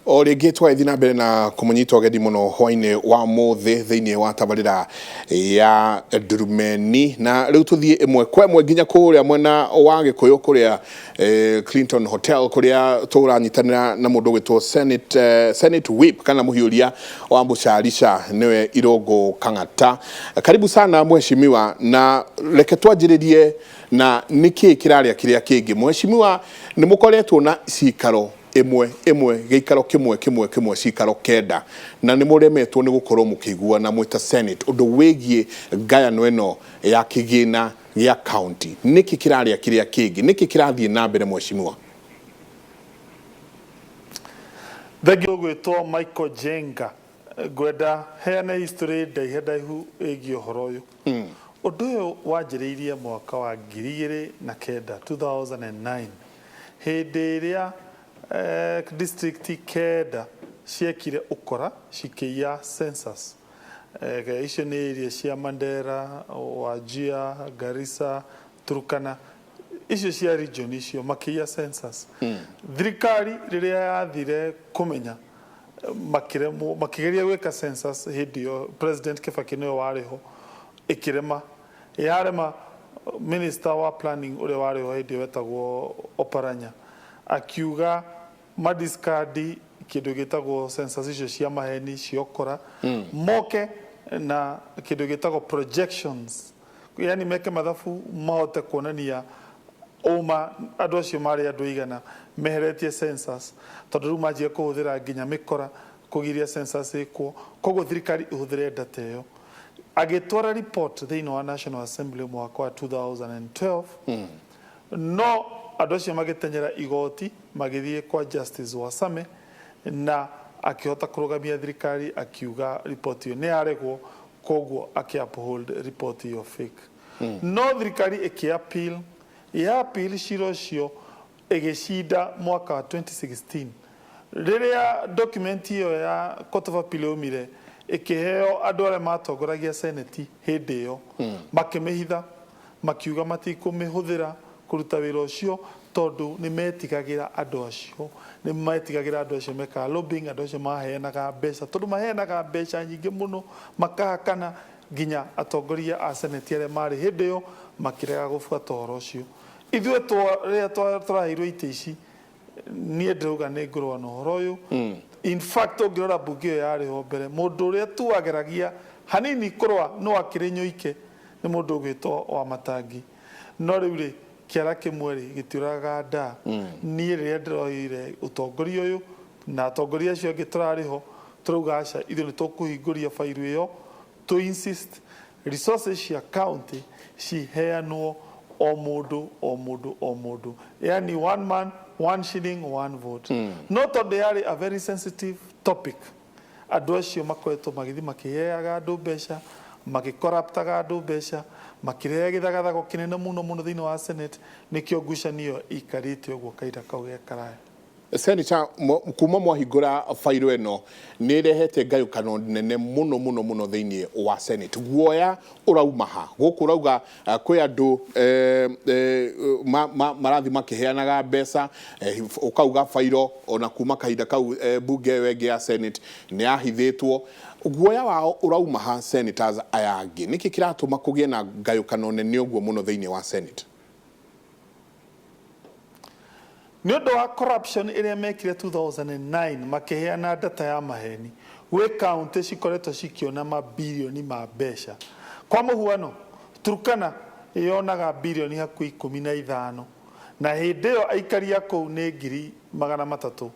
O rĩngĩ twagĩthiĩ na mbere na kũmũnyita ũgeni mũno hwainĩ wa mũthĩ thĩinĩ wa tabarĩra ya Ndurumeni, na rĩu tũthiĩ ĩmwe kwa ĩmwe nginya kũrĩa mwena wa Gĩkũyũ kũrĩa Clinton Hotel kũrĩa tũranyitanĩra na mũndũ ũgwĩtwo Senate Whip kana mũhiũria wa mũcarica nĩwe Irũngũ Kang'ata. Karibu sana mheshimiwa, na reke twanjĩrĩrie na nĩkĩ kĩrarĩa kĩrĩa kĩngĩ. Mheshimiwa, nĩ mũkoretwo na cikaro ĩmwe ĩmwe, gĩikaro kĩmwe kĩmwe kĩmwe, cikaro kenda, na nĩ mũremetwo nĩ gũkorwo mũkĩiguana mwĩ ta Senate ũndũ wĩgiĩ ngayano ĩno ya kĩgĩna gĩa county. Nĩkĩ kĩrarĩa kĩrĩa kĩngĩ? Nĩkĩ kĩrathiĩ na mbere mheshimiwa? Thengiũ gwĩtwo Michael Jenga. Ngwenda heane history ndaihe ndaihu ĩgiĩ ũhoro ũyũ. Ũndũ ũyũ wanjĩrĩirie mwaka wa 2009, 2009, hĩndĩ ĩrĩa district kenda ciekire ũkora cikĩiya census. Icio nĩ area cia Mandera, Wajir, Garissa, Turkana, icio cia region icio makĩiya census. Thirikari rĩrĩa yathire kũmenya makĩremwo, makĩgeria gwĩka census hĩndĩ ĩyo President Kibaki nĩwe warĩ ho, ĩkĩrema. Yarema, minister wa planning ũrĩa warĩ ho hĩndĩ ĩyo wetagwo Oparanya akiuga ma discard kĩndũ gĩtagwo census icio cia maheni cia ũkora, moke na kĩndũ gĩtagwo projections, yani meke mathabu mahote kuonania ũma andũ acio marĩ andũ aigana meheretie census, tondũ rĩu manjia kũhũthĩra nginya mĩkora kũgiria census ĩkwo, koguo thirikari ĩhũthĩre data ĩyo. Agĩtwara report thĩinĩ wa National Assembly mwaka wa 2012, no andũ acio magĩtenyera igoti magĩthiĩ kwa Justice Wasame na akĩhota kũrũgamia thirikari, akiuga report ĩyo nĩ yaregwo, koguo akĩ uphold report ĩyo fake. No thirikari ĩkĩ appeal, ya appeal cira ũcio ĩgĩcinda mwaka wa 2016. Rĩrĩa document ĩyo ya Court of Appeal yaumire, ĩkĩheo andũ arĩa matongoragia Senate hĩndĩ ĩyo, makĩmĩhitha, makiuga matikũmĩhũthĩra kũruta wĩra ũcio tondũ nĩ metigagĩra andũ acio, nĩ metigagĩra andũ acio mekaga lobbying, andũ acio maheanaga mbeca, tondũ maheanaga mbeca nyingĩ mũno, makahakana nginya atongoria a Senate arĩa marĩ hĩndĩ ĩyo makĩrega gũbuata ũhoro ũcio. Ithuĩ rĩrĩa tũraheirwo itĩ ici, niĩ ndĩrauga nĩ ngũrũa na ũhoro ũyũ. In fact, ũngĩrora mbunge ĩyo yarĩ ho mbere, mũndũ ũrĩa tu wageragia hanini kũrũa no akĩrĩ nyũike nĩ mũndũ ũgwĩtwo wa Matangi. No rĩu rĩ, kĩara kĩmwe rĩ gĩtiũragaga ndaa. Niĩ rĩrĩa ndĩroire ũtongoria ũyũ na atongoria acio angĩ tũrarĩ ho, tũrauga aca, ithuĩ nĩ tũkũhingũria bairu ĩyo, tũ insist resources cia county ciheanwo o mũndũ o mũndũ o mũndũ, yani one man one shilling one vote. No tondũ yarĩ a very sensitive topic, andũ acio makoretwo magĩthiĩ makĩheaga andũ mbeca, magĩkoraptaga andũ mbeca, makĩrehe gĩthagathago kĩnene mũno mũno thĩinĩ wa Senate. Nĩkĩo ngucanio ĩikarĩte ũguo kahinda kau ge karaya. Senator, kuma mwahingũra bairo ĩno nĩ ĩrehete ngayũkano nene mũno mũno mũno thĩinĩ wa Senate. Guoya ũrauma ha? Gũkũ ũrauga kwĩ andũ marathiĩ makĩheanaga mbeca, ũkauga bairo ona kuma kahinda kau mbunge ĩyo ĩngĩ ya Senate nĩ yahithĩtwo. Guoya wao ũrauma ha senators aya angĩ? Nĩkĩ kĩratũma kũgĩe na ngayũkano nene ũguo mũno thĩinĩ wa Senate? Nĩ ũndũ wa corruption ĩrĩa mekire 2009 makĩheana data ya maheni, gwĩ county cikoretwo cikĩona mabirioni ma mbeca. Kwa mũhuano, Turkana yonaga birioni hakuhĩ 15 na hĩndĩ ĩyo aikari a kũu nĩ 300,000.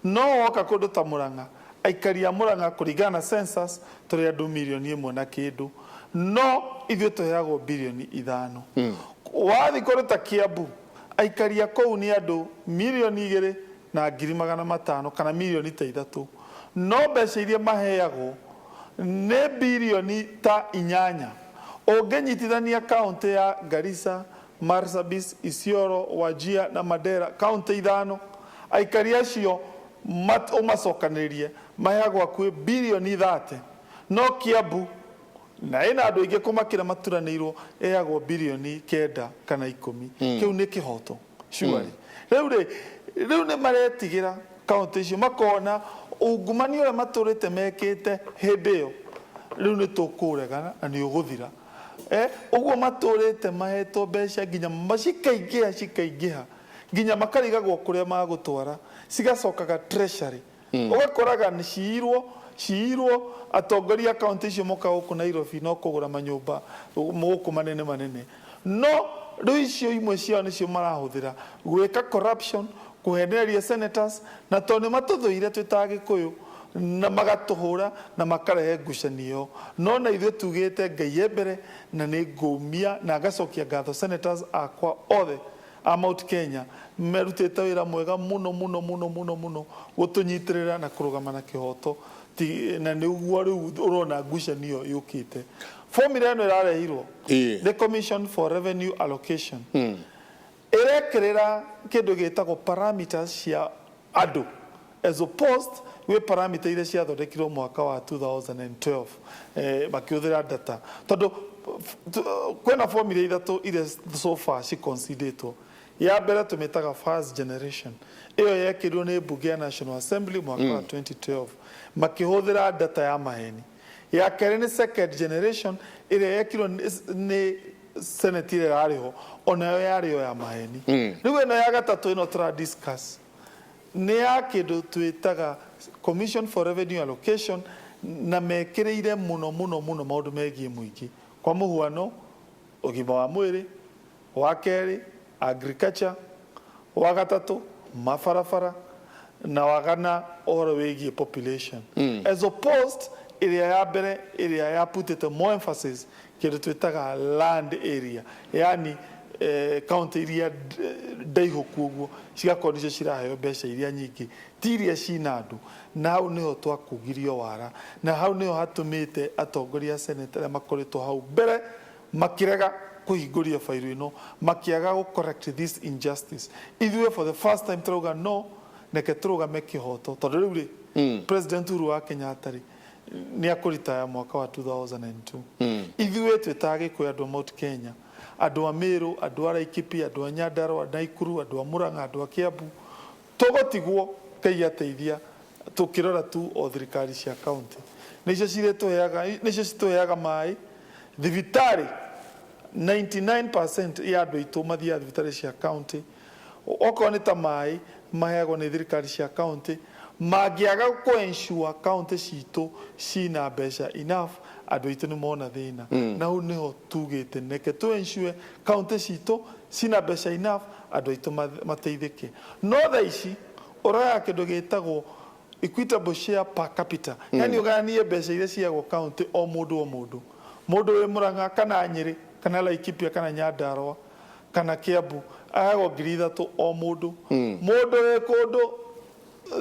No woka kũndũ ta Murang'a, aikari a Murang'a kũringana na census tũrĩ andũ 1 million na kĩndũ, no ithuĩ tũheagwo birioni 5. Wathiĩ kũndũ ta Kiambu, aikari a kũu nĩ andũ 2,500,000 kana 3 million, no mbeca iria maheagwo nĩ birioni ta 8. Ũngĩnyitithania kaũntĩ ya Garissa, Marsabit, Isiolo, Wajir na Mandera, kaũntĩ ithano, aikari acio ũmacokanĩrĩrie maheagwo hakuhĩ birioni 30, no Kiambu na ĩna andũ aingĩ kũmakĩra maturanĩirwo ĩheagwo birioni 9 kana 10. Kĩu nĩ kĩhoto surely? Rĩu rĩ, rĩu nĩ maretigĩra. Kaunti icio makona ungumania ũrĩa matũrĩte mekĩte hĩndĩ ĩyo, rĩu nĩ tũkũũregana na nĩ ũgũthira. Ũguo matũrĩte mahetwo mbeca nginya cikaingĩha cikaingĩha nginya makarigagwo kũrĩa magũtwara, cigacokaga treasury. Ũgakoraga nĩ ciirwo ciirwo atongoria a kaunti icio moka gũkũ Nairobi no kũgũra manyũmba gũkũ manene manene, no rĩu icio imwe ciao nĩcio marahũthĩra gwĩka corruption, kũhenereria senators, na tondũ nĩ matũthũire twĩ ta Agĩkũyũ na magatũhũra na makarehe ngucanio. No na ithuĩ tugĩte Ngai e mbere, na nĩ ngũmia na ngacokia ngatho senators akwa othe a Mount Kenya merutĩte wĩra mwega mũno mũno mũno mũno mũno gũtũnyitĩrĩra na kũrũgama na kĩhoto. Na nĩguo rĩu ũrona ngucanio yũkĩte. Formula ĩno ĩrarehirwo the Commission for Revenue Allocation ĩrekĩrĩra kĩndũ gĩtagwo parameters cia andũ as opposed gwĩ parameter iria ciathondekirwo mwaka wa 2012 makĩhũthĩra data, tondũ kwĩna formula ithatũ iria so far ciconsiderĩtwo. Ya mbere tũmĩtaga first generation, ĩyo yekĩrirwo nĩ mbunge ya National Assembly mwaka wa 2012 makĩhũthĩra data ya maheni. Ya kerĩ nĩ second generation, ĩrĩa yekirwo nĩ senate ĩrĩa ĩrarĩ ho, onayo yarĩ o ya maheni. Rĩu ĩno ya gatatũ ĩno tũra discuss nĩ ya kĩndũ twĩtaga Commission for Revenue Allocation, na mekĩrĩire mũno mũno mũno maũndũ megiĩ mũingĩ, kwa mũhuano ũgima wa mwĩrĩ, wa kerĩ agriculture, wa gatatũ mabarabara, na wa kana ũhoro wĩgiĩ population, as opposed ĩrĩa ya mbere ĩrĩa yaputĩte more emphasis kĩndũ twĩtaga land area, yani county iria ndaihũku ũguo cigakorwo nĩcio ciraheo mbeca iria nyingĩ, ti iria cina andũ. Na hau nĩho twakugirio wara, na hau nĩho hatũmĩte atongoria a senate arĩa makoretwo hau mbere makĩrega kũhingũria bairo ĩno, makĩaga gũ correct this injustice. Ithuĩ for the first time tũrauga no reke tũrũgame kĩhoto, tondũ rĩu rĩ, President Uhuru wa Kenyatta rĩ, nĩ akũritaya mwaka wa 2002. Ithuĩ twĩ ta Agĩkũyũ, andũ a Mount Kenya, andũ a Meru, andũ a Laikipia, andũ a Nyandarua, Naikuru, andũ a Murang'a, andũ a Kiambu, tũgũtigwo Ngai ateithia tũkĩrora tu o thirikari cia county nĩcio cirĩtũheaga, nĩcio citũheaga maĩ, thibitarĩ. 99% ya andũ aitũ mathiaga thibitarĩ cia county. Okorwo nĩ ta maĩ, maheagwo nĩ thirikari cia county. Mangĩaga kũ ensure county citũ cina mbeca enough, andũ aitũ nĩ mona thĩna. Na hau nĩho tugĩte neke tũ ensure county citũ cina mbeca enough, andũ aitũ mateithĩke. No thaa ici ũroyaga kĩndũ gĩtagwo equitable share per capita, yani ũgayanie mbeca iria ciagwo county o mũndũ o mũndũ, mũndũ wĩ Murang'a kana Nyĩrĩ kana Laikipia kana Nyandarua kana Kiambu aheagwo 3,000 o mũndũ. Mũndũ wĩ kũndũ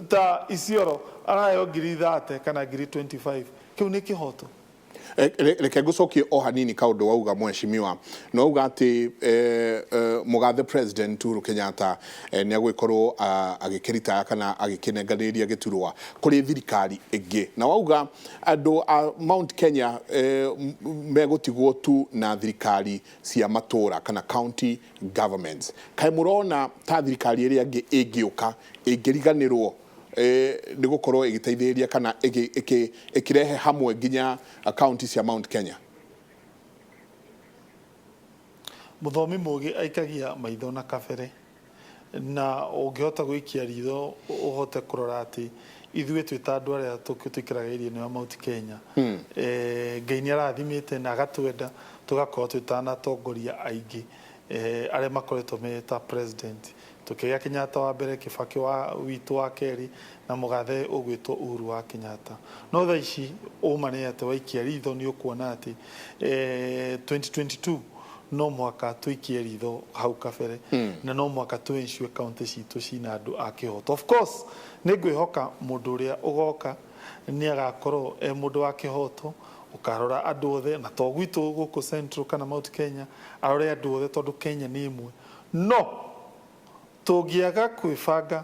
ta Isiolo araheo 30,000 kana 25,000. Kĩu nĩ kĩhoto? Reke ngũcokie o hanini kaũndũ wauga, mheshimiwa. No auga atĩ mũgathe President Uhuru Kenyatta nĩ agũgĩkorwo agĩkĩritaya kana agĩkĩnenganĩria gĩturwa kũrĩ thirikari ĩngĩ, na wauga andũ a Mount Kenya megũtigwo tu na thirikari cia matũra kana county governments. Kaĩ mũrona ta thirikari ĩrĩa ĩngĩ ĩngĩũka ĩngĩriganĩrwo nĩ gũkorwo ĩgĩteithĩrĩria kana ĩkĩrehe hamwe nginya county cia Mount Kenya? Mũthomi mũgĩ aikagia maitho na kabere, na ũngĩhota gũikia ritho ũhote kũrora atĩ ithuĩ twĩ ta andũ arĩa tũikaraga area ĩno ya Mount Kenya, Ngai nĩ arathimĩte na agatwenda tũgakorwo twĩ ta na atongoria aingĩ arĩa makoretwo me ta president. Tũkĩgĩa Kenyatta wa mbere, Kibaki wa witũ wa kerĩ, na mũgathe ũgwĩtwo Uhuru wa Kenyatta. No thaa ici ũma nĩ atĩ waikia ritho nĩ ũkuona atĩ 2022 no mũhaka tũikie ritho hau kabere, na no mũhaka tũ ensure county citũ cina andũ a kĩhoto. Of course nĩ ngwĩhoka mũndũ ũrĩa ũgoka nĩ agakorwo e mũndũ wa kĩhoto, ũkarora andũ othe, na to gwitũ gũkũ Central kana Mount Kenya, arore andũ othe tondũ Kenya nĩ ĩmwe. No tũngĩaga kwĩbanga,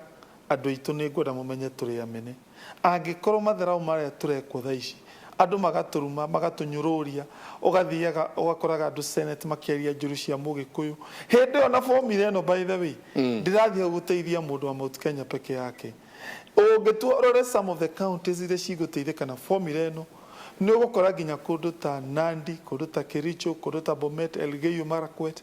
andũ aitũ, nĩ ngwenda mũmenye tũrĩ amene. Angĩkorwo matharau marĩa tũrekwo thaa ici, andũ magatũruma, magatũnyũrũria, ũgathiaga ũgakoraga andũ senate makĩaria njũru cia mũgĩkũyũ hĩndĩ ĩyo na formula ĩno, by the way, ndĩrathiĩ hau gũteithia mũndũ wa Mount Kenya peke yake. Ũngĩtua ũrore some of the counties iria cigũteithĩka na formula ĩno, nĩ ũgũkora nginya kũndũ ta Nandi, kũndũ ta Kericho, kũndũ ta Bomet, Elgeyo Marakwet,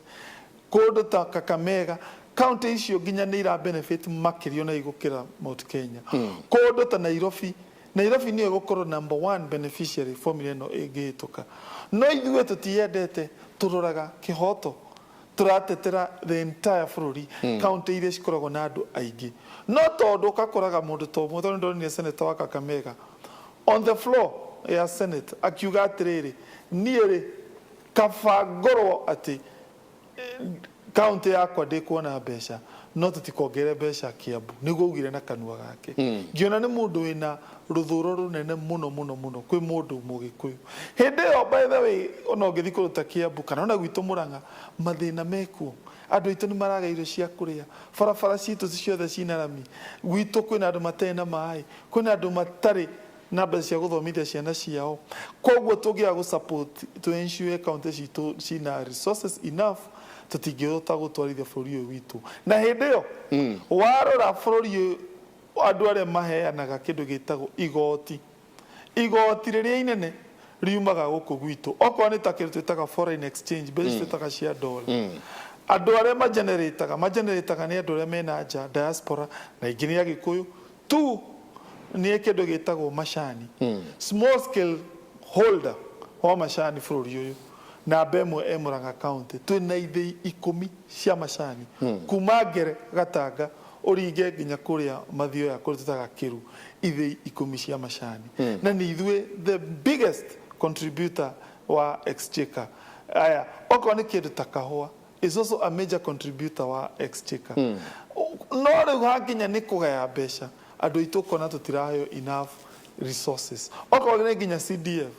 kũndũ ta Kakamega, county icio nginya nĩ ira benefit makĩria ona igũkĩra Mount Kenya. Kũndũ ta Nairobi, Nairobi nĩyo ĩgũkorwo number one beneficiary formula ĩno ĩngĩhĩtũka. No ithuĩ tũtiyendete, tũroraga kĩhoto, tũratetera the entire bũrũri, county iria cikoragwo na andũ aingĩ. No tondũ ũgakoraga mũndũ ta ũmwe, tondũ nĩndonire senator wa Kakamega on the floor ya senate akiuga atĩrĩrĩ, niĩ rĩ kaba ngorwo atĩ kaunti yakwa ndĩkuona mbeca no tũtikongerere mbeca Kiambu, nĩguo augire na kanua gake. Ngĩona nĩ mũndũ wĩna rũthũro rũnene mũno mũno mũno kwĩ mũndũ Mũgĩkũyũ. Hĩndĩ ĩyo by the way, ona ũngĩthiĩ kũndũ ta Kiambu kana ona gwitũ Mũrang'a, mathĩna mekuo, andũ aitũ nĩ maraga irio cia kũrĩa, barabara citũ ciothe cina rami, gwitũ kwĩna andũ matarĩ na maĩ, kwĩna andũ matarĩ na mbeca cia gũthomithia ciana ciao. Koguo tũngĩaga gũ support tũ ensure county citũ cina resources enough, tũtingĩhota gũtwarithia bũrũri ũyũ witũ. Na hĩndĩ ĩyo warora bũrũri ũyũ, andũ arĩa maheanaga kĩndũ gĩtagwo igoti, igoti rĩrĩa inene riumaga gũkũ gwitũ, okorwo nĩ ta kĩndũ twĩtaga foreign exchange, mbeca twĩtaga cia dollar, andũ arĩa magenerataga nĩ andũ arĩa mena nja, diaspora, na ingĩ nĩ Agĩkũyũ tu, nĩ kĩndũ gĩtagwo macani. Small scale holder wa macani bũrũri ũyũ namba ĩmwe e Murang'a County. Twĩna ithĩi 10 cia macani kuma Ngere Gatanga ũringe nginya kũrĩa Mathioya kũrĩa twĩtaga Kĩru, ithĩi 10 cia macani, na nĩ ithuĩ the biggest contributor wa exchequer. Aya, okorwo nĩ kĩndũ ta kahũa is also a major contributor wa exchequer. No rĩu hakinya nĩ kũgaya mbeca, andũ aitũ ũkona tũtiraheo enough resources. Okorwo nĩ nginya CDF,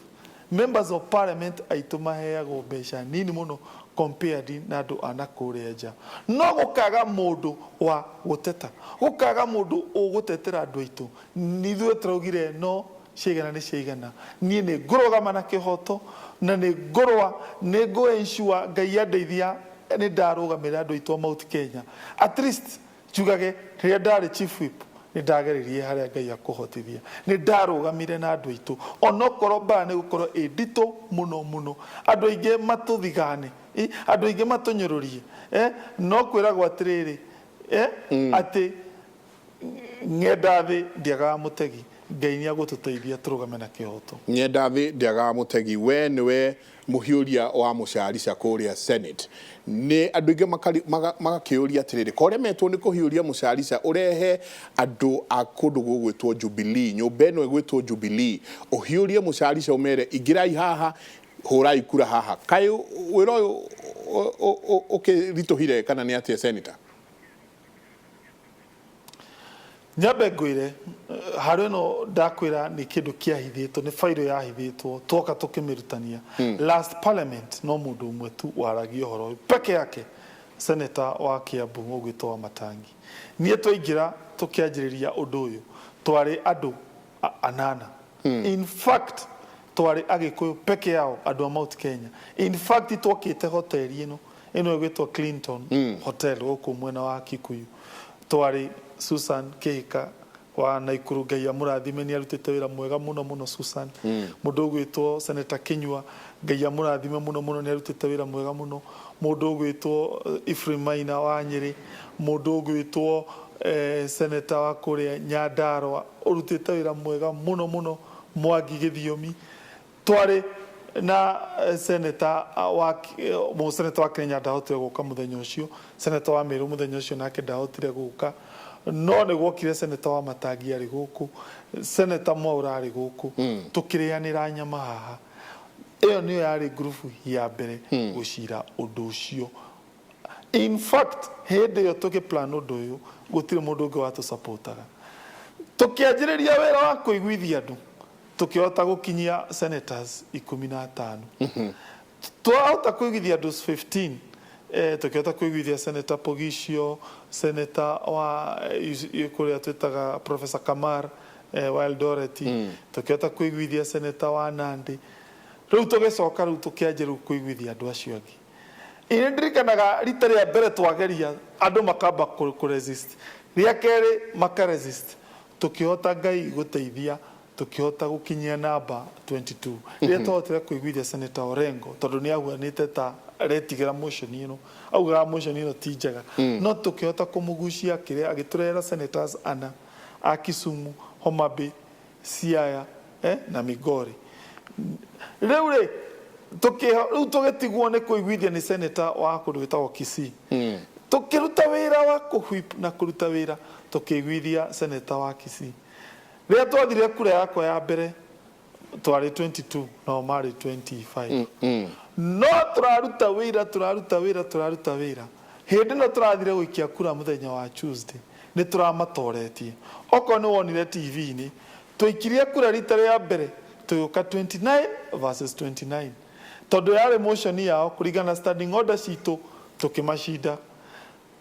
members of parliament aitũ maheagwo mbeca nini mũno compared na andũ a na kũrĩa nja. No gũkaga mũndũ wa gũteta, gũkaga mũndũ ũgũtetera andũ aitũ. Ithuĩ tũraugire no ciaigana nĩ ciaigana. Niĩ nĩ ngũrũgama na kĩhoto na nĩ ngũrũa, nĩ ngũ ensure Ngai andeithia nĩ ndarũgamĩrĩra andũ aitũ a Mount Kenya. At least njugage rĩrĩa ndarĩ chief whip nĩ ndageririe harĩa Ngai akũhotithia, nĩ ndarũgamire na andũ aitũ, onokorwo mbara nĩ gũkorwo ĩ nditũ mũno mũno, andũ aingĩ matũthigane, andũ aingĩ matũnyũrũrie, no kwĩragwo atĩrĩrĩ, atĩ ng'enda thĩ ndiagaga mũtegi. Ngai nĩ agũtũteithia tũrũgame na kĩhoto. Ng'enda thĩ ndiagaga mũtegi. We nĩwe mũhiũria wa mũcarica kũrĩa Senate. Nĩ andũ aingĩ magakĩũria atĩrĩrĩ, ko ũremetwo nĩ kũhiũria mũcarica ũrehe andũ a kũndũ gũgwĩtwo Jubilee, nyũmba ĩno ĩgwĩtwo Jubilee, ũhiũrie mũcarica ũmere ingĩrai haha, hũrai kura haha, kaĩ wĩra ũyũ ũkĩritũhire kana nĩ atĩa, Senator? Nyambe ngwĩre harĩ ĩno ndakwĩra nĩ kĩndũ kĩahithĩtwo, nĩ fairo yahithĩtwo, twoka tũkĩmĩrutania last parliament. No mũndũ ũmwe tu waragia ũhoro ũyũ peke yake, senator wa Kiambu ũgwĩtwo wa Matangi. Niĩ twaingĩra tũkĩanjĩrĩria ũndũ ũyũ twarĩ andũ anana. In fact twarĩ Agĩkũyũ peke yao, andũ a Mount Kenya. In fact twakĩte hoteli ĩno ĩgwĩtwo Clinton Hotel gũkũ mwena wa Kikuyu. Twarĩ Susan Kihika wa Naikuru, Ngai amũrathime, nĩ arutĩte wĩra mwega mũno mũno Susan. Mũndũ ũgwĩtwo Senator Kinyua, Ngai amũrathime mũno mũno, nĩ arutĩte wĩra mwega mũno. Mũndũ ũgwĩtwo Ephraim Maina wa Nyĩrĩ, mũndũ ũgwĩtwo Senator wa kũrĩa Nyandarua ũrutĩte wĩra mwega mũno mũno, Mwangi Gĩthiomi. Twarĩ na senator wa senator wa Kenya ndahotire gũka mũthenya ũcio, senator wa Meru mũthenya ũcio nake ndahotire gũka, no nĩ gwokire senator wa Matangi arĩ gũkũ, senator Mwaura arĩ gũkũ, tũkĩrĩanĩra nyama haha. Ĩyo nĩyo yarĩ ngurubu ya mbere gũcira ũndũ ũcio. In fact hĩndĩ ĩyo tũgĩplan ũndũ ũyũ gũtirĩ mũndũ ũngĩ watũsupportaga. Tũkĩanjĩrĩria wĩra wa kũiguithia andũ, tũkĩhota gũkinyia senators 15. Twahota kũiguithia andũ 15, tũkĩhota kũiguithia Senator Pogicio, senator wa kũrĩa twĩtaga Professor Kamar wa Eldoret, tũkĩhota kũiguithia senator wa Nandi. Rĩu tũgĩcoka rĩu tũkĩanjia rĩu kũiguithia andũ acio angĩ. Ĩ ndirikanaga rita rĩa mbere twageria andũ makamba kũ resist, rĩa kerĩ maka resist. Tũkĩhota Ngai gũteithia, tũkĩhota gũkinyia namba 22 rĩrĩa twahotire kũiguithia Senator Orengo, tondũ nĩ ahuanĩte ta aretigĩra motion ĩno, augaga motion ĩno ti njega, no tũkĩhota kũmũgucia kĩrĩa agĩtũrehera senators ana a Kisumu, Homa Bay, Siaya na Migori. Rĩu rĩ rĩu tũgĩtigwo nĩ kũiguithia nĩ senator wa kũndũ gwĩtagwo Kisii. Tũkĩruta wĩra wa kũwhip na kũruta wĩra, tũkĩiguithia senator wa Kisii. Rĩrĩa twathire kura yakwa ya mbere twarĩ 22, nao marĩ 25. No tũraruta wĩra, tũraruta wĩra, tũraruta wĩra. Hĩndĩ ĩno tũrathire gũikia kura mũthenya wa Tuesday, nĩ tũramatoretie. Okorwo nĩ wonire TV-inĩ, twaikirie kura rita rĩa mbere tũgĩũka 29 versus 29. Tondũ yarĩ motion yao kũringana na standing order citũ, tũkĩmacinda.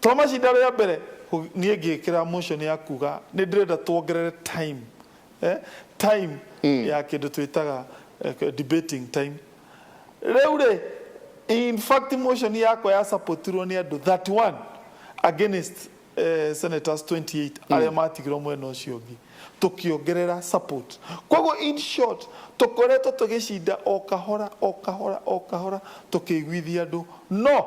Twamacinda rĩa mbere, niĩ ngĩkĩra motion ya kuga nĩ ndĩrenda tuongerere time, time ya kĩndũ twĩtaga debating time. Rĩu rĩ, in fact motion yakwa ya supportirwo nĩ andũ 31 against senators 28 arĩa matigirwo mwena ũcio ũngĩ, tũkĩongerera support. Koguo in short, tũkoretwo tũgĩcinda o kahora o kahora o kahora, tũkĩiguithia andũ. No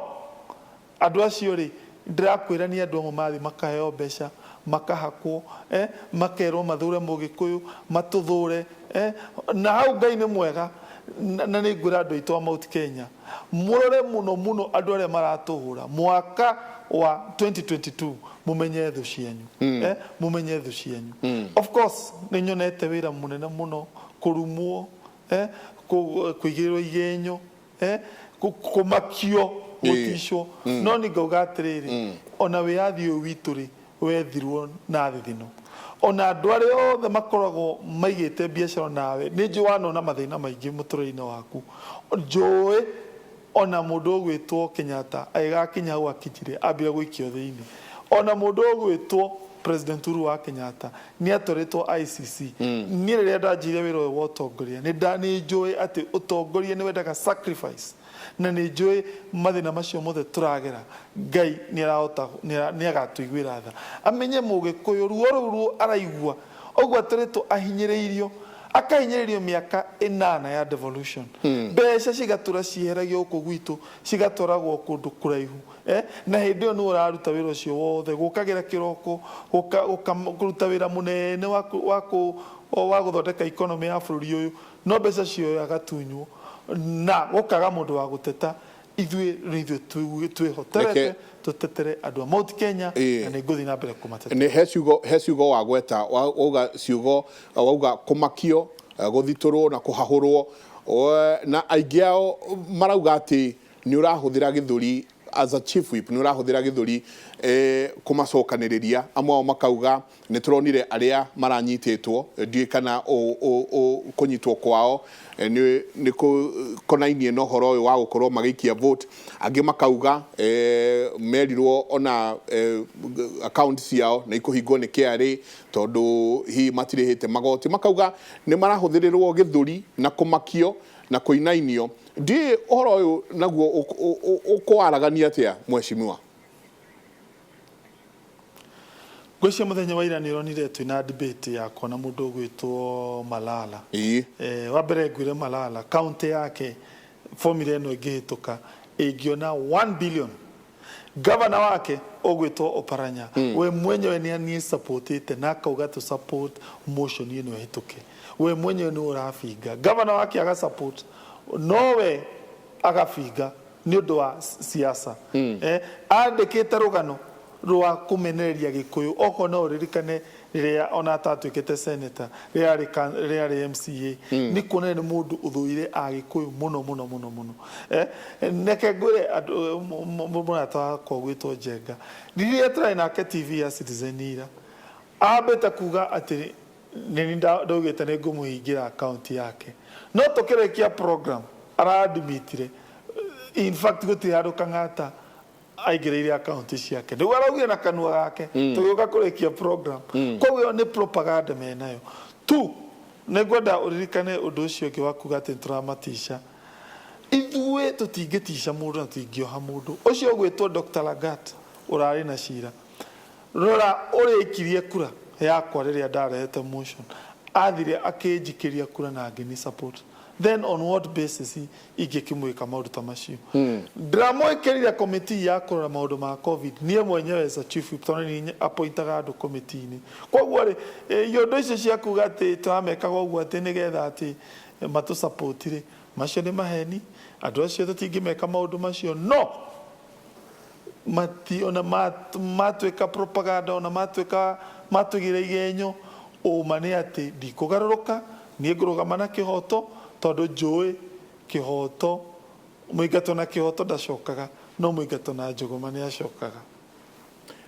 andũ acio rĩ, ndĩrakwĩra nĩ andũ amwe mathiĩ makaheo mbeca, makahakwo, makerwo mathũre Mũgĩkũyũ, matũthũre, na hau Ngai nĩ mwega. Na nĩ ngwĩra andũ aitũ a Mount Kenya, mũrore mũno mũno andũ arĩa maratũhũra mwaka wa 2022, mũmenye thũ cianyu, mũmenye thũ cianyu. Of course nĩ nyonete wĩra mũnene mũno, kũrumwo, kũigĩrĩrwo igenyo, kũmakio, gũticwo, no nĩ ngauga atĩrĩrĩ, ona wĩyathi ũyũ witũ rĩ, wethirwo na thithino. Ona andũ arĩa othe makoragwo maigĩte biacara nawe, nĩ njũĩ wanona mathĩna maingĩ mũtũrĩre-inĩ waku. Njũĩ ona mũndũ ũgwĩtwo Kenyatta agĩgakinya hau akinyire, ambire gũikio thĩinĩ. Ona mũndũ ũgwĩtwo President Uhuru wa Kenyatta nĩ atwarĩtwo ICC. Niĩ rĩrĩa ndanjire wĩra ũyũ wa ũtongoria, nĩ njũĩ atĩ ũtongoria nĩ wendaga sacrifice, na nĩ njũĩ mathĩna macio mothe tũragera, Ngai nĩ arahota, nĩ agatũiguĩra tha, amenye Mũgĩkũyũ ruo rũu ruo araigua ũguo atũrĩtwo ahinyĩrĩirio, akahinyĩrĩrio mĩaka 8 ya devolution, mbeca cigatũra cieheragio gũkũ gwitũ, cigatwaragwo kũndũ kũraihu, na hĩndĩ ĩyo nĩwe ũraruta wĩra ũcio wothe, gũkagĩra kĩroko, kũruta wĩra mũnene wa gũthondeka economy ya bũrũri ũyũ, no mbeca cioyo agatunywo na gũkaga mũndũ wa gũteta. Ithuĩ nĩ ithuĩ twĩhoterete tũtetere andũ a Mount Kenya, na nĩ ngũthiĩ na mbere kũmatetera. Nĩ he ciugo wagweta, wauga ciugo, wauga kũmakio, gũthitũrwo na kũhahũrwo, na aingĩ ao marauga atĩ nĩ ũrahũthĩra gĩthũri as a chief whip, nĩ ũrahũthĩra gĩthũri kũmacokanĩrĩria. Amwe ao makauga nĩ tũronire arĩa maranyitĩtwo, ndiũĩ kana kũnyitwo kwao nĩ kũkonainie na ũhoro ũyũ wa gũkorwo magĩikia vote. Angĩ makauga merirwo ona account ciao nĩ ikũhingwo nĩ KRA tondũ hihi matirĩhĩte magoti. Makauga nĩ marahũthĩrĩrwo gĩthũri na kũmakio na kũinainio. Ndiũĩ ũhoro ũyũ naguo ũkũwaragania atĩa, mheshimiwa? Ngwĩciria mũthenya wa ira nĩ ũronire twĩna debate yakwa na mũndũ ũgwĩtwo Malala. Wa mbere ngwĩre Malala, county yake formula ĩno ĩngĩhĩtũka ĩngĩona 1 billion. Gavana wake ũgwĩtwo Oparanya, we mwenyewe nĩ niĩ supportĩte na akauga tũ support motion ĩno ĩhĩtũke. We mwenyewe nĩ ũrabinga. Gavana wake aga support, no we agabinga nĩ ũndũ wa siasa. Andĩkĩte rũgano rwa kũmenereria Gĩkũyũ. Okorwo no ũririkane rĩrĩa ona atatuĩkĩte senator, rĩrĩa arĩ MCA, nĩ kuonania nĩ mũndũ ũthũire Agĩkũyũ mũno mũno mũno mũno. Reke ngwĩre andũ, mũrata wakwa ũgwĩtwo Njenga, rĩrĩa tũrarĩ nake TV ya Citizen ira, ambĩte kuga atĩ nĩ ndaugĩte nĩ ngũmũhingĩra account yake, no tũkĩrĩkia program aradmitire in fact gũtirĩ handũ Kang'ata aingĩrĩire account ciake, nĩguo araugire na kanua gake tũgĩũka kũrĩkia program. Koguo ĩyo nĩ propaganda menayo tu. Nĩ ngwenda ũririkane ũndũ ũcio ũngĩ wa kuga atĩ nĩtũramatica. Ithuĩ tũtingĩtica mũndũ na tũtingĩoha mũndũ. Ũcio ũgwĩtwo Dr. Lagat ũrarĩ na cira, rora ũrĩa aikirie kura. Yakwa rĩrĩa ndarehete motion, athire akĩnjikĩria kura na ngĩni support. Then on what basis ingĩkĩmwĩka maũndũ ta macio? Ndĩramwĩkĩrire committee ya kũrora maũndũ ma COVID niĩ mwenyewe as a chief whip, tondũ nĩ appointaga andũ committee-inĩ. Koguo rĩ, iũndũ icio cia kuga atĩ tũramekaga ũguo atĩ nĩgetha atĩ matũ support rĩ, macio nĩ maheni. Andũ acio tũtingĩmeka maũndũ macio, no mati ona matuĩka propaganda, ona matuĩka matũigĩra igenyo, ũma nĩ atĩ ndikũgarũrũka. Niĩ ngũrũgama na kĩhoto, tondũ njũĩ kĩhoto, mũingato na kĩhoto ndacokaga, no mũingato na njũgũma nĩ acokaga.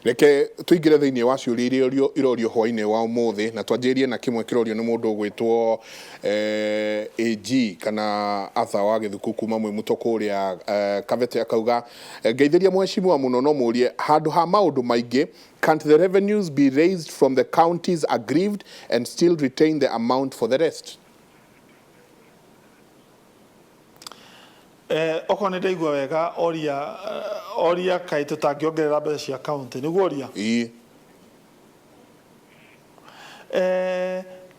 Reke tũingĩre thĩinĩ wa ciũria iria irorio hwainĩ wa ũmũthĩ, na twanjĩrĩrie na kĩmwe kĩrorio nĩ mũndũ ũgwĩtwo AG kana Arthur wa Gĩthuku kuma Mwĩmuto kũrĩa Kabete. Akauga, "Ngeithĩria mheshimiwa mũno, no mũrie, handũ ha maũndũ maingĩ, can't the revenues be raised from the counties aggrieved and still retain the amount for the rest?" Okorwo nĩ ndaigua wega, oria kaĩ tũtangĩongerera mbeca cia county, nĩguo oria? Ĩĩ.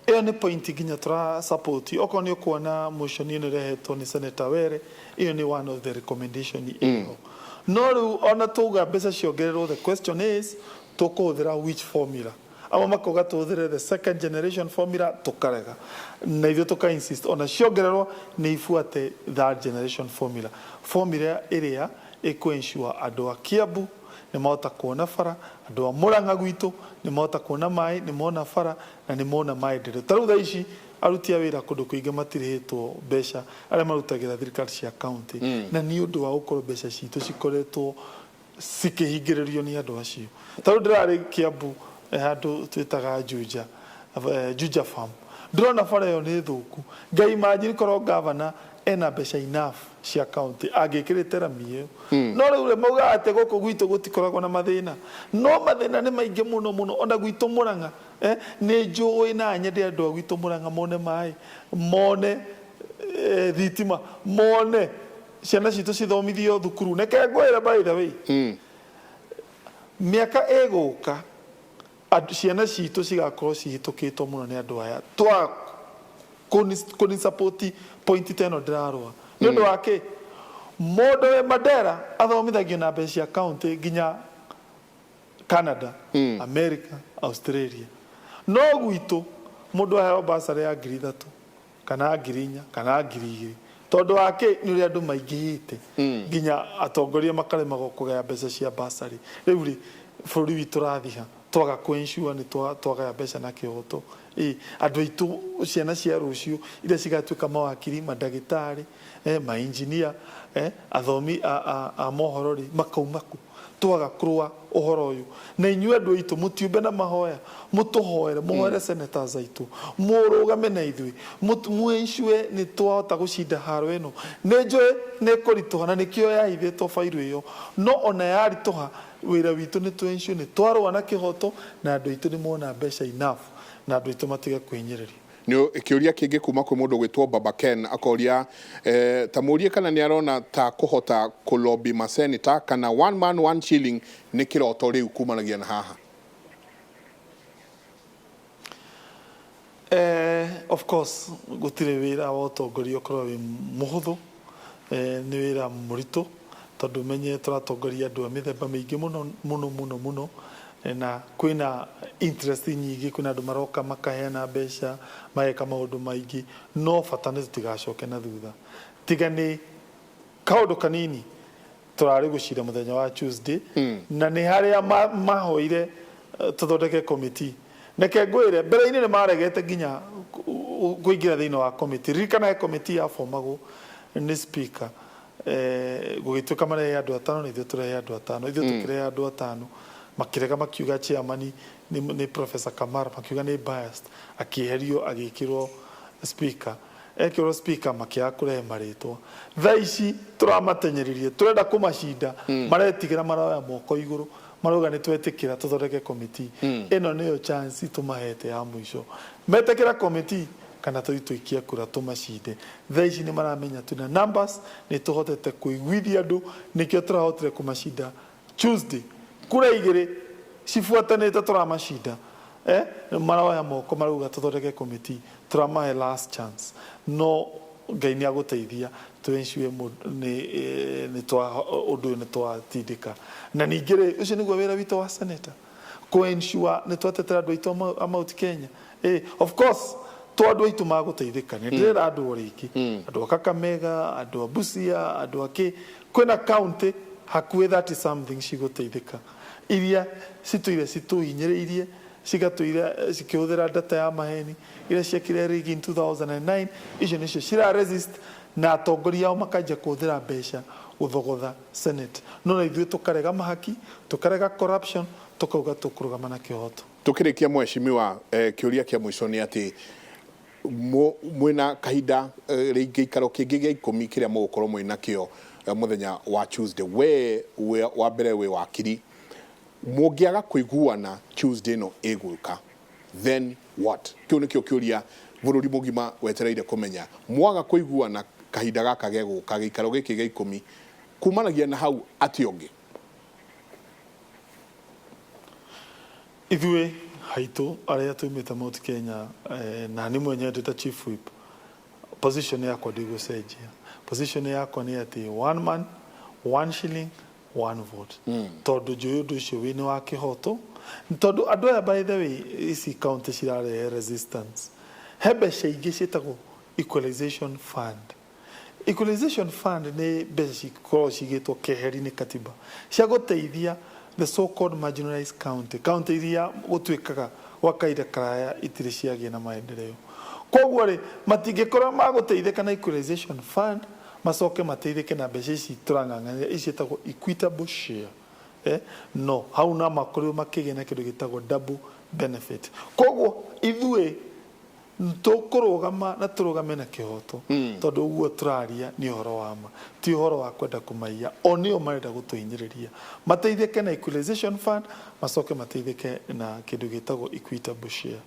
Ĩyo nĩ point nginya tũra support. Okorwo nĩ ũkuona motion ĩno ĩrehetwo nĩ Senator Were, ĩyo nĩ one of the recommendation ĩho. No rĩu ona tuga mbeca ciongererwo, the question is, tũkũhũthĩra which formula? Amwe makauga tũhũthĩre the second generation formula, tũkarega, na ithuĩ tũka insist ona ciongererwo nĩ ibuate third generation formula, formula ĩrĩa ĩkũ ensure andũ a Kiambu nĩ mahota kuona bara, andũ a Murang'a gwitũ nĩ mahota kuona maĩ, nĩ mona bara na nĩ mona maendeleo. Ta rĩu thaa ici aruti a wĩra kũndũ kũingĩ matirĩhĩtwo mbeca, arĩa marutagĩra thirikari cia county, na nĩ ũndũ wa gũkorwo mbeca citũ cikoretwo cikĩhingĩrĩrio nĩ andũ acio. Ta rĩu ndĩrarĩ Kiambu, handũ twĩtaga Juja, Juja Farm, ndĩrona bara ĩyo nĩ thũku. Ngai imagine korwo gavana ena mbeca enough cia county, angĩkĩrĩte rami ĩyo. No rĩu rĩ, maugaga atĩ gũkũ gwitũ gũtikoragwo na mathĩna, no mathĩna nĩ maingĩ mũno mũno. Ona gwitũ Mũrang'a, nĩ njũĩ na nyende andũ a gwitũ Mũrang'a mone maĩ, mone thitima, mone ciana citũ cithomithio thukuru. Reke ngwĩre, by the way, mĩaka ĩgũka ciana citũ cigakorwo cihĩtũkĩtwo mũno nĩ andũ aya twa kũni support point ta ĩno ndĩrarũa. Nĩ ũndũ wa kĩ? Mũndũ wĩ Mandera athomithagio na mbeca cia county nginya Canada, America, Australia, no gwitũ mũndũ aheo basarĩ ya 3000 kana 4000 kana 2000. Tondũ wa kĩ? Nĩ ũrĩa andũ maingĩhĩte nginya atongoria makaremagwo kũgaya mbeca cia basarĩ. Rĩu rĩ, bũrũri witũ ũrathiha twaga kũ ensure nĩ twagaya mbeca na kĩhoto. Ĩ andũ aitũ, ciana cia rũciũ iria cigatuĩka mawakiri, mandagĩtarĩ, mainjinia, athomi a mohoro rĩ, makauma kũ twaga kũrũa ũhoro ũyũ? Na inyuĩ andũ aitũ, mũtiumbe na mahoya, mũtũhoere, mũhoere senators aitũ, mũrũgame na ithuĩ, mwĩcue nĩ twahota gũcinda haro ĩno. Nĩ njũĩ nĩ kũritũha, na nĩkĩo yahithĩtwo bairũ ĩyo, no ona yaritũha, wĩra witũ nĩ twensure nĩ twarũa na kĩhoto na andũ aitũ nĩ mona mbeca enough, na andũ aitũ matige kwĩhinyĩrĩrio. Nĩ kĩũria kĩngĩ kuma kwĩ mũndũ gwĩtwo Baba Ken, akoria, ta mũrie kana nĩ arona ta kũhota kũlobby maseneta, kana one man one shilling nĩ kĩroto rĩu kumanagia na haha? Of course gũtirĩ wĩra wa ũtongoria ũkoragwo wĩ mũhũthũ, nĩ wĩra mũritũ, tondũ menye tũratongoria andũ a mĩthemba mĩingĩ mũno mũno mũno mũno, na kwĩna interest nyingĩ, kwĩna andũ maroka makaheana mbeca, mageka maũndũ maingĩ, no bata nĩ tũtigacoke na thutha. Tiga nĩ kaũndũ kanini, tũrarĩ gũcira mũthenya wa Tuesday, na nĩ harĩa mahoire tũthondeke committee. Reke ngwĩre, mbere-inĩ nĩ maregete nginya kũingĩra thĩinĩ wa committee. Ririkana he committee yabomagwo nĩ speaker, gũgĩtuĩka marehe andũ atano na ithuĩ tũrehe andũ atano. Ithuĩ tũkĩrehe andũ atano, makĩrega, makiuga chairman nĩ Professor Kamara, makiuga nĩ biased, akĩeherio, agĩkĩrwo speaker. Ekĩrwo speaker, makĩaga kũrehe marĩtwa. Thaa ici tũramatenyeririe, tũrenda kũmacinda, maretigĩra, maroya moko igũrũ, marauga nĩ twetĩkĩra tũthondeke committee. Ĩno nĩyo chance tũmahete ya mũico. Metĩkĩra committee kana tũthiĩ tũikie kura tũmacinde. Thaa ici nĩ maramenya twĩna numbers, nĩ tũhotete kũiguithia andũ, nĩkĩo tũrahotire kũmacinda Tuesday, kura igĩrĩ cibuatanĩte tũramacinda. Maroya moko marauga tũthondeke committee, tũramahe last chance, no Ngai nĩ agũteithia tũensure nĩ twa ũndũ ũyũ nĩ twatindĩka. Na ningĩ rĩ, ũcio nĩguo wĩra witũ wa senator, kũ-ensure nĩ twatetera andũ aitũ a Mount Kenya. Of course to andũ aitũ magũteithĩka, nĩ ndĩrera andũ o rĩngĩ, andũ a Kakamega, andũ a Busia, andũ a kĩ, kwĩna county hakuhĩ 30 something cigũteithĩka, iria citũire citũhinyĩrĩirie, cigatũire cikĩhũthĩra data ya maheni, iria ciekire rigi in 2009, icio nĩcio cira resist, na atongoria ao makanjia kũhũthĩra mbeca gũthogotha senate. No na ithuĩ tũkarega mahaki, tũkarega corruption, tũkauga tũkũrũgama na kĩhoto. Tukirikia mheshimiwa, kiuria kia mwico ni ati mwina kahinda gĩikaro kĩngĩ gĩa 10 kĩrĩa mũgũkorwo mwĩ nakĩo mũthenya wa Tuesday. We wa mbere wĩ wakiri, mũngĩaga kũiguana Tuesday ĩno ĩgũka, then what? Kĩu nĩkĩo kĩũria bũrũri mũgima wetereire kũmenya. Mwaga kũiguana kahinda gaka gegũka, gĩikaro gĩkĩ gĩa 10, kumanagia na hau atĩ ũngĩ? Ithuĩ haitũ arĩa tumĩte Mount Kenya, na nĩ mwenyewe ndĩ ta chief whip, position yakwa ndigũcenjia. Position yakwa nĩ atĩ one man, one shilling, one vote. Tondũ njũĩ ũndũ ũcio wĩ nĩ wa kĩhoto, tondũ andũ aya by the way ici county cirarehe resistance, he mbeca ingĩ ciĩtagwo equalization fund. Equalization fund nĩ mbeca cikoragwo cigĩtwo keheri nĩ katiba cia gũteithia the so called marginalized county, county iria gũtuĩkaga gwa kahinda karaya itirĩ ciagĩa na maendeleo. Koguo rĩ, matingĩkorwo magũteithĩka na equalization fund, macoke mateithĩke na mbeca ici tũrang'ang'anĩra, ici ciĩtagwo equitable share. No hau no makorirwo makĩgĩa na kĩndũ gĩtagwo double benefit. Koguo ithuĩ tũkũrũgama na tũrũgame na kĩhoto, tondũ ũguo tũraria nĩ ũhoro wa ma, ti ũhoro wa kwenda kũmaiya. O nĩo marenda gũtũhinyĩrĩria, mateithĩke na equalization fund, macoke mateithĩke na kĩndũ gĩtagwo equitable share.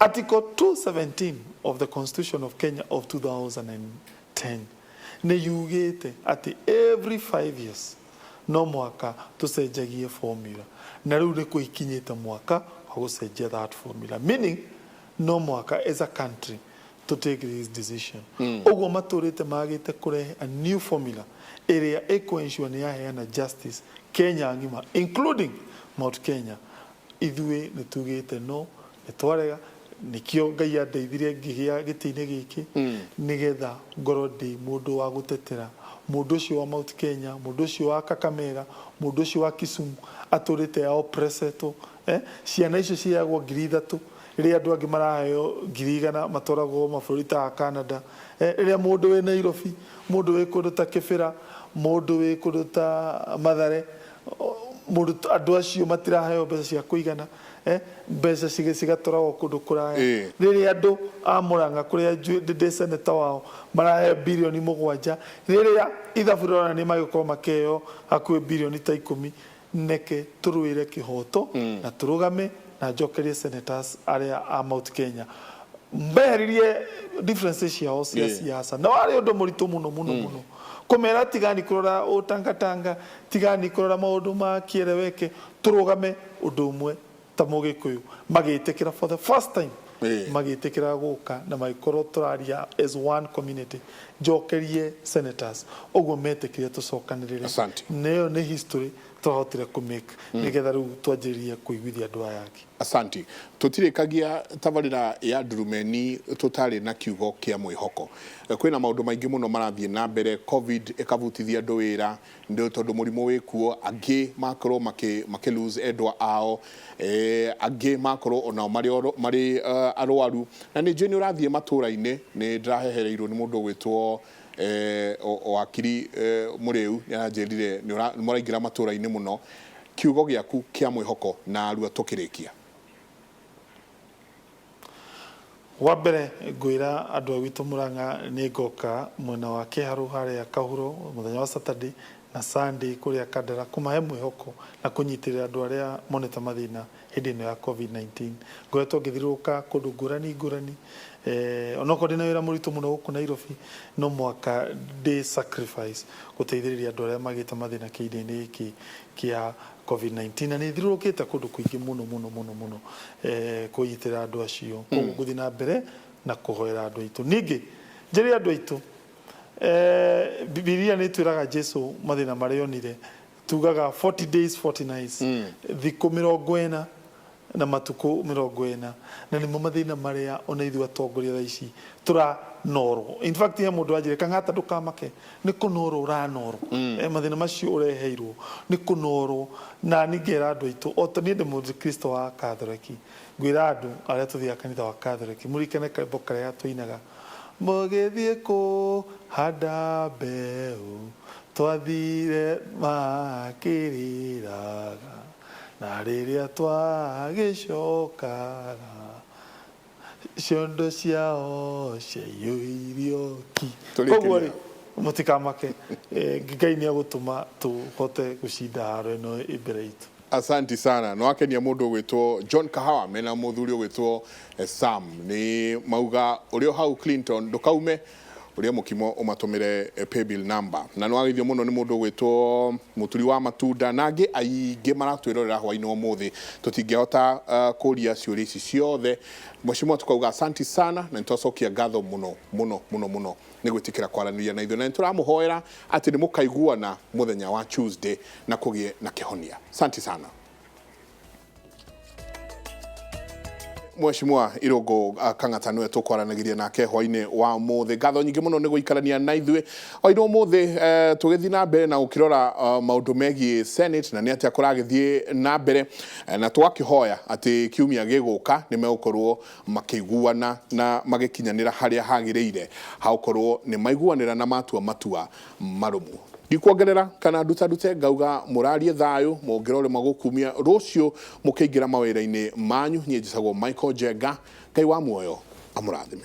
Article 217 of the Constitution of Kenya of 2010 nĩ yugĩte atĩ every 5 years no mwaka tũcenjagie formula, na rĩu nĩ kũikinyĩte mwaka wa gũcenjia that formula, meaning no mwaka as a country to take this decision. Ũguo matũrĩte magĩte kũrehe a new formula ĩrĩa ĩkũ-ensure nĩ yaheana justice Kenya ng'ima, including Mount Kenya. Ithuĩ nĩ tugĩte no, nĩ twarega. Nĩkĩo Ngai andeithirie ngĩgĩa gĩtĩ-inĩ gĩkĩ, nĩgetha ngorwo ndĩ mũndũ wa gũtetera mũndũ ũcio wa Mount Kenya, mũndũ ũcio wa Kakamega, mũndũ ũcio wa Kisumu atũrĩte oppressetwo. Ciana icio ciheagwo 3,000, rĩrĩa andũ angĩ maraheo 100,000 matwaragwo mabũrũri ta Canada. Rĩrĩa mũndũ wĩ Nairobi, mũndũ wĩ kũndũ ta Kĩbĩra, mũndũ wĩ kũndũ ta Mathare, mũndũ andũ acio matiraheo mbeca cia kũigana, mbeca cigatwaragwo kũndũ kũraya. Rĩrĩa andũ a Murang'a kũrĩa ndĩ senator wao maraheo birioni 7, rĩrĩa ithabu rĩrona nĩ magĩkorwo makĩheo hakuhĩ birioni ta 10, neke tũrũĩre kĩhoto na tũrũgame na njokerie senators arĩa a Mount Kenya meheririe differences ciao cia siasa. Na warĩ ũndũ mũritũ mũno mũno mũno kũmera tigani kũrora ũtangatanga, tigani kũrora maũndũ ma kĩereweke, tũrũgame ũndũ ũmwe ta mũgĩkũyũ. Magĩtĩkĩra for the first time, magĩtĩkĩra gũka na magĩkorwo tũraria as one community. Njokerie senators ũguo metĩkĩre tũcokanĩrĩre. Asante. Nĩyo nĩ history twahotire kũmake, nĩgetha rĩu twanjĩrĩrie kũiguithia andũ aya angĩ. Asante. Tũtirĩkagia tabarĩra ya Ndurumeni tũtarĩ na kiugo kĩa mwĩhoko. Kwĩna maũndũ maingĩ mũno marathiĩ na mbere, COVID ĩkabutithia andũ wĩra nĩ tondũ mũrimũ wĩ kuo, angĩ makorwo makĩ lose endwa ao, angĩ makorwo onao marĩ arwaru. Na nĩ njũĩ nĩ ũrathiĩ matũra-inĩ, nĩ ndĩrahehereirwo nĩ mũndũ ũgwĩtwo wakiri Mũrĩu, nĩ aranjĩrire nĩ mũraingĩra matũra-inĩ mũno. Kiugo gĩaku kĩa mwĩhoko na arua tũkĩrĩkia. Wa mbere ngwĩra andũ a gwitũ Murang'a nĩ ngoka mwena wa Kĩharũ harĩa Kahuro mũthenya wa Saturday na Sunday kũrĩa Kandara kũmahe mwĩhoko na kũnyitĩrĩra andũ arĩa monete mathĩna hĩndĩ ĩno ya COVID-19. Ngoretwo ngĩthiũrũrũka kũndũ ngũrani ngũrani, onokorwo ndĩna wĩra mũritũ mũno gũkũ Nairobi, no mwaka ndĩ sacrifice gũteithĩrĩria andũ arĩa magĩte mathĩna kĩhinda-inĩ gĩkĩ kĩa COVID-19 na nĩ ĩthiũrũrũkĩte kũndũ kũingĩ mũno mũno mũno mũno kũnyitĩrĩra andũ acio. Koguo ngũthiĩ na mbere na kũhoera andũ aitũ. Ningĩ njĩre andũ aitũ, Bibilia nĩ ĩtwĩraga Jesu mathĩna marĩa onire, tugaga 40 days 40 nights, thikũ 40 na matukũ 40, na nĩmo mathĩna marĩa ona ithuĩ atongoria thaa ici tũranorwo. In fact he mũndũ wanjĩrire, Kang'ata ndũkamake, nĩ kũnorwo ũranorwo. Mathĩna macio ũreheirwo nĩ kũnorwo. Na niĩ ngera andũ aitũ, o ta niĩ ndĩ mũkristo wa Katholeki, ngwĩra andũ arĩa tũthiaga kanitha wa Katholeki, mũririkane karwĩmbo karĩa tũinaga, mũgĩthiĩ kũhanda mbeũ, twathire makĩrĩraga, na rĩrĩa twagĩcokaga, ciondo ciao ciaiyũirio ki. Koguo rĩ, mũtikamake, Ngai nĩ egũtũma tũhote gũcinda haro ĩno ĩ mbere itũ. Asanti sana. Nĩ wakenia mũndũ ũgwĩtwo John Kahawa mena mũthuri ũgwĩtwo Sam. Nĩ mauga ũrĩ o hau Clinton ndũkaume ũrĩe mũkimo ũmatũmĩre paybill number. Na nĩ wageithio mũno nĩ mũndũ ũgwĩtwo Mũturi wa Matunda na angĩ aingĩ maratwĩrorera hwainĩ wa ũmũthĩ. Tũtingĩhota kũria ciũria ici ciothe. Mheshimiwa tukauga asanti sana na nĩ twacokia ngatho mũno mũno mũno mũno nĩ gwĩtĩkĩra kwaranĩria na ithuĩ na nĩ tũramũhoera atĩ nĩ mũkaiguana mũthenya wa Tuesday na kũgĩe na kĩhonia. Asanti sana. Mheshimiwa Irungu Kang'ata nĩwe tũkwaranagiria nake hwainĩ wa ũmũthĩ. Ngatho nyingĩ mũno nĩ gũikarania na ithuĩ hwainĩ wa ũmũthĩ, tũgĩthiĩ na mbere na gũkĩrora maũndũ megiĩ Senate na nĩ atĩa kũragĩthiĩ na mbere, na twakĩhoya atĩ kiumia gĩgũka nĩ megũkorwo makĩiguana na magĩkinyanĩra harĩa hagĩrĩire hagũkorwo nĩ maiguanĩra na matua matua marũmu. Ndikuongerera kana ndutarute, ngauga mũrarie thayũ mũngĩrorĩma gũkumia rũciũ mũkĩingĩra mawĩra-inĩ manyu. Niĩ njĩtagwo Michael Njenga, Ngai wa muoyo amũrathime.